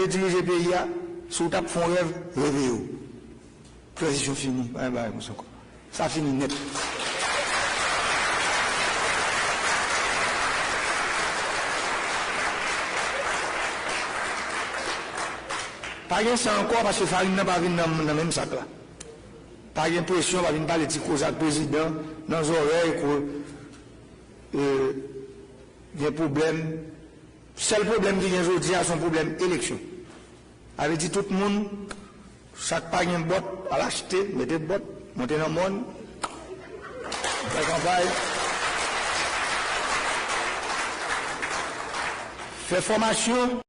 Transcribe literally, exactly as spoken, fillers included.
dirije peyi a, si w t ap fè yon rèv, reve yo. Tranzisyon fini, pa gen bagay konsa ankò. Sa fini nèt. Pa gen san ankò paske farin nan pa vin nan, nan menm sak la. Pa gen presyon, pa vin pale ti koze ak prezidan nan zòrèy, ko, e, gen pwoblèm. Sèl pwoblèm ki gen jodi a, se yon pwoblèm eleksyon. Sa vle di tout moun, sa k pa gen bòt, al achte, mete bòt, monte nan mòn, fè kanpay, fè fòmasyon.